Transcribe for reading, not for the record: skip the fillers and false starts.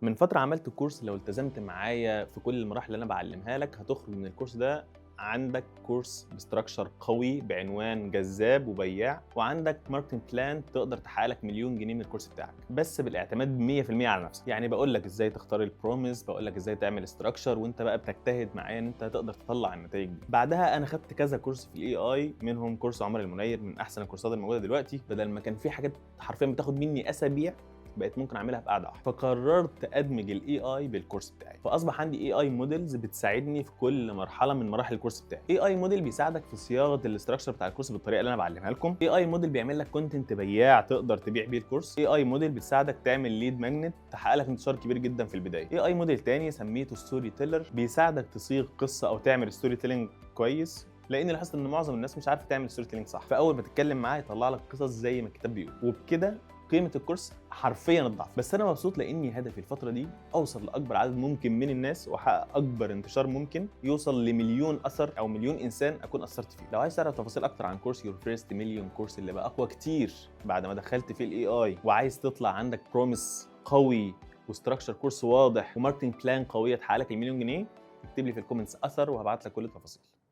من فترة عملت كورس، لو التزمت معايا في كل المراحل اللي انا بعلمها لك هتخرج من الكورس ده عندك كورس ب structure قوي، بعنوان جذاب وبياع، وعندك marketing plan تقدر تحقق لك مليون جنيه من الكورس بتاعك، بس بالاعتماد 100% على نفسك. يعني بقول لك ازاي تختار ال promise، بقول لك ازاي تعمل structure، وانت بقى بتجتهد معايا ان انت تقدر تطلع النتائج دي. بعدها انا خدت كذا كورس في ال AI، منهم كورس عمر المنير، من احسن الكورسات الموجودة دلوقتي. بدل ما كان في حاجات حرفيا بتاخد مني اسابيع، بقيت ممكن اعملها في قعدة واحده. فقررت ادمج ال AI بالكورس بتاعي، فاصبح عندي AI models بتساعدني في كل مرحلة من مراحل الكورس بتاعي. AI model بيساعدك في صياغة ال structure بتاع الكورس بالطريقة اللي انا بعلمها لكم. AI model بيعمل لك content بياع تقدر تبيع بيه الكورس. AI model بتساعدك تعمل lead magnet تحقق لك انتشار كبير جدا في البدايه. AI model تاني سميته storyteller، بيساعدك تصيغ قصة او تعمل storytelling كويس، لان لاحظت ان معظم الناس مش عارفه تعمل storytelling صح. فاول ما تتكلم معاه يطلع لك قصص زي ما الكتاب بيقول، وبكده قيمة الكورس حرفيا الضعف. بس انا مبسوط لاني هدفي الفترة دي اوصل لاكبر عدد ممكن من الناس واحقق اكبر انتشار ممكن، يوصل لمليون اثر او مليون انسان اكون اثرت فيه. لو عايز تعرف تفاصيل اكتر عن كورس your first million course اللي بقى اقوى كتير بعد ما دخلت فيه ال AI، وعايز تطلع عندك promise قوي و structure كورس واضح و marketing plan قوية تحقق لك المليون جنيه، اكتب لي في ال comments اثر وهبعت لك كل التفاصيل.